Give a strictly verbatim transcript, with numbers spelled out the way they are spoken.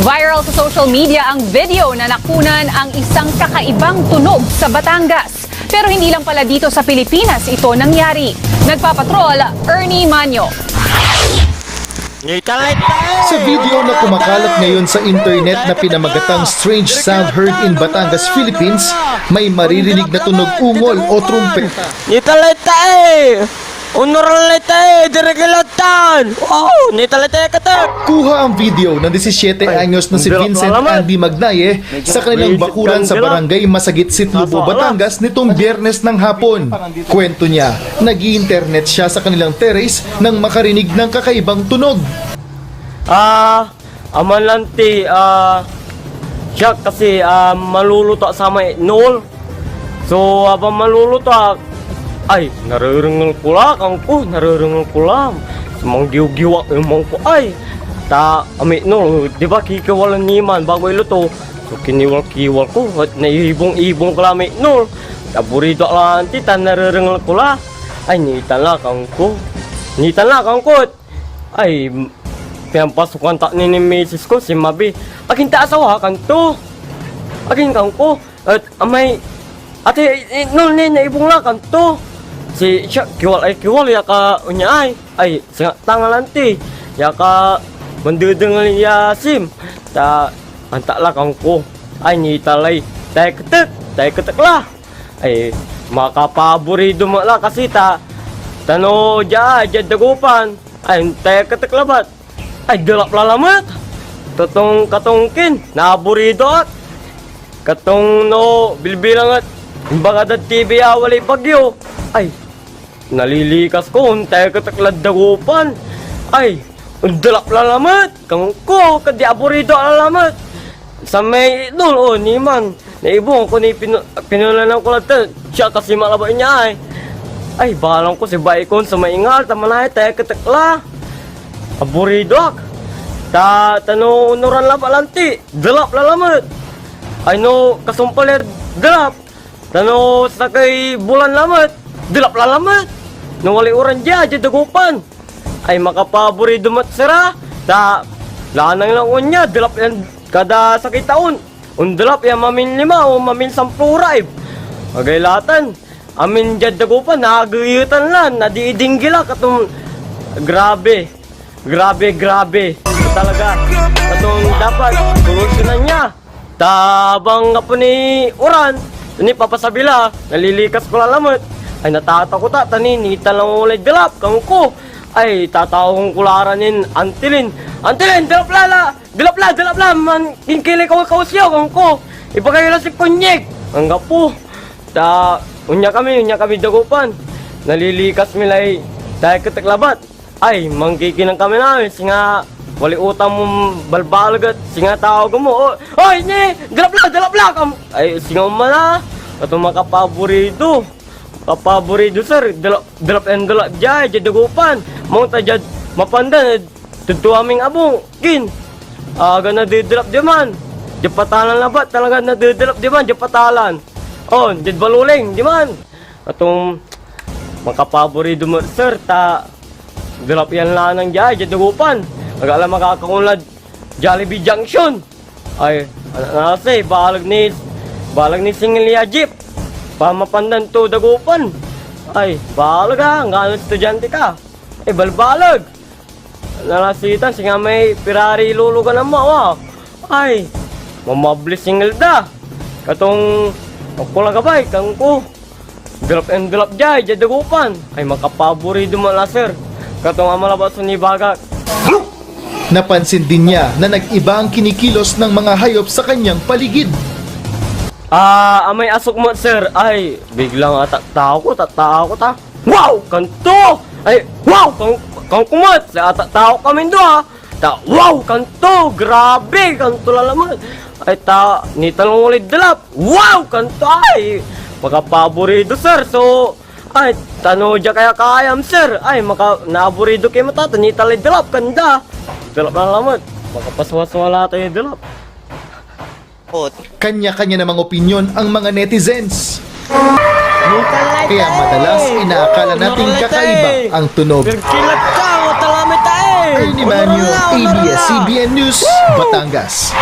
Viral sa social media ang video na nakunan ang isang kakaibang tunog sa Batangas. Pero hindi lang pala dito sa Pilipinas ito nangyari. Nagpapatrol, Ernie Manyo. Sa video na kumakalat ngayon sa internet na pinamagatang Strange Sound Heard in Batangas, Philippines, may maririnig na tunog ungol o trumpet. Nitalay tae! Unoran lay tae! Dirigilatan! Wow! Nitalay tae katak! Kuha ang video ng disisiete anyos na si Vincent Andy Magnaye sa kanilang bakuran sa barangay Masagit, Sitlubo, Batangas nitong Biyernes ng hapon. Kwento niya, nag-i-internet siya sa kanilang terrace nang makarinig ng kakaibang tunog. Ah, aman lanti, ah, siya kasi ah, maluluto sa may nol. So, abang maluluto ak, ay, narerengel ko la, kangko, narerengel ko la. Manggiwgiwak yung mangko, ay. Ta, ami, no, di ba kikiwalan niman bago iluto? So, kiniwal-kiwal ko, at naibong-ibong ko la, ami, no. Aburido ak lanti, ta narerengel ko la. Ay, nitan la, kangko. Nitan la, kangko. Ay, pian pasukan ta ni, ni misis ko, si Mabi. Akin ta asawa, kanto. Akin kangko. Et amay, ati, eh, nol ni, naibong la, kanto. Si, siya, kiwal ay kiwal, ya ka, unya ay. Ay, singa tangalan ti. Ya ka, mandedengel ya sim. Ta, antak la, kangko. Ay, nitalay. Tayo ketek, tayo ketek la. Ay, makapaburido met la kasi ta, tano dia, dia dagopan. Ay, onteketek labat. Ay, delap la lamet. Totong katongkin, naburido ak. Katong no, bilbilang et imbaga dad T V ya walay bagyo. Ay, nalilikas ko, onteketek lad dagopan. Ay, ondelap la lamet. Kangko, kadi aburido ak la lamet. Samay idol, o, niman. Naibong ko ni pinu-, pinulanan ko la ta, siya kasi malaba niya ay. Ay, balang ko si Baikon sa maingal, ta manaya, teketek la. Aburido ak. Ta, tano unoran la balanti, delap la lamet. Ay no, kasumpal ya delap. Tano sakey bulan lamet, delap la lamet. No walay uran dia, dia dagopan. Ay makapaburido met sira, ta lanang lang onya, delap yan kada sakey taon. Ondelap ya mamin lima o mamin samplo ra, eh. Agay latan, amin diad dagopan, nageyetan la, nadidinggi la, katon, grabe, grabe, grabe, talaga, katon dapat, solusyonan niya. Ta bang anggapo ni uran, ni papasabi la, nalilikas ko la lamet. Ay, natatakot ak, ta ni, nitan lang olay delap, kangko. Ay, tatawagen ko la ra nin Antilin. Antilin, delap la la! Delap la, delap la! Man, kinkilay kaw, kaw siya, kangko. Ibagay la si Konyek. Anggapo. Ta, onya kami, onya kami dagopan. Nalilikas mi lay, teketek labat. Ay, mangkikinang kami na, singa, walay utang mon balbaleg et, singa tawag mo, o, oy, ni, delap la, delap la, kam, ay, singa man a, katon makapaburido, makapaburido, sir, delap, delap yan delap dia, dia dagopan, maong ta dia, mapandan, ed, tudto aming abung, kin, aga nadedelap dia man, dia patalan labat, talaga nadedelap dia man, dia patalan, o, dia baluleng, dia man. Atong makapaburido met, sir, ta delap yan lanang dia, dia dagopan. Aga la makakaunlad Jollibee Junction. Ay, anak nasi, baleg ni, baleg ni singil ya jeep. Pamapandan to dagopan. Ay, baleg a, anggan estudyante ka. Ay, balbaleg. Nalasitan, singa may Ferrari ilulugan a mawa. Ay, mamabli singil da. Katong, ako la gabay, kangko. Delap and delap dia, dia dagopan. Ay, makapaburido man la, sir. Katong amalabat so nibagak. Napansin din niya na nag-iba ang kinikilos ng mga hayop sa kanyang paligid. Ah, amay asok mo, sir. Ay, biglang atak tao ko, tatao ko, ta. Wow! Kanto! Ay, wow! Kan, kan kumat! Sa ata tao kami do, ha? Ta, wow! Kanto! Grabe! Kanto lalaman! Ay, ta, nitalong ulit delap! Wow! Kanto! Ay, makapaburido, sir! So, ay, tano dia kaya kayam, sir! Ay, maka, naburido kay mata, ta nitalay delap, kanda! Delap lalaman! Makapaswaswala tayo delap! Kanya-kanya namang opinyon ang mga netizens. Kaya madalas inaakala nating kakaiba ang tunog. Kilat ka, watalamay tae! Ernie Manuel, A B S C B N News, Batangas.